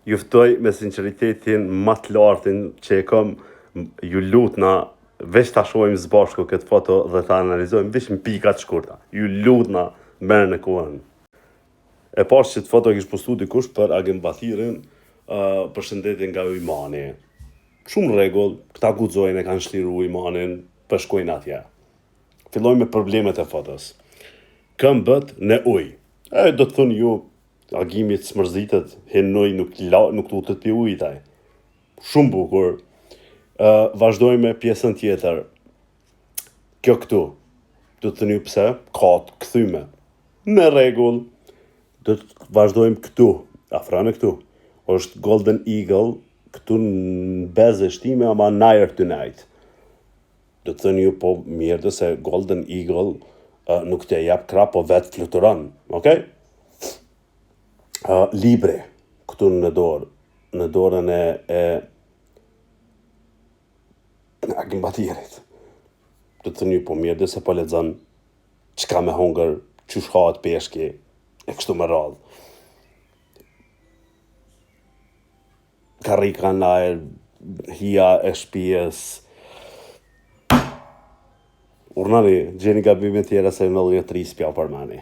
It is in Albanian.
Ju ftoj me sinqeritetin ma të lartin që e kom, ju lutna veç ta shohim së bashku këtë foto dhe ta analizojmë veç në pika të shkurta. Ju lutna merrni në kohën. E pashë që këtë foto e kish postu dikush për Agim Batirin, uh, përshëndetje nga Ujmani. Shumë rregull, këta guxojnë e kanë shliru Ujmanin, po shkojnë atje. Fillojmë me problemet e fotos. Këmbët në ujë. E, do të thoni ju, Agimi s'mërzitet, hin në ujë, nuk, la, nuk tutet pi ujit ai. Shumë bukur. Uh, vazhdojmë me pjesën tjetër. Kjo këtu. Do të thoni ju pse? Ka të kthyme. Në rregull. Do të vazhdojmë këtu. Afrane këtu. Është Golden Eagle këtu në bezë shtime, ama n'ajër tu nejt. Do të thoni ju po mirë dhe se Golden Eagle uh, nuk të jep krah, po vetë fluturon. Okej? Uh, libri këtu në dorë, në dorën e, e Agim Batirit. Do të thoni ju po mirë dhe se po lexon çka me hongër, qysh hahet peshki, e kështu me radhë. Karrika në ajër, hija e shpijës. Urnani, gjeni gabime tjera se në 93 s'pja përmeni.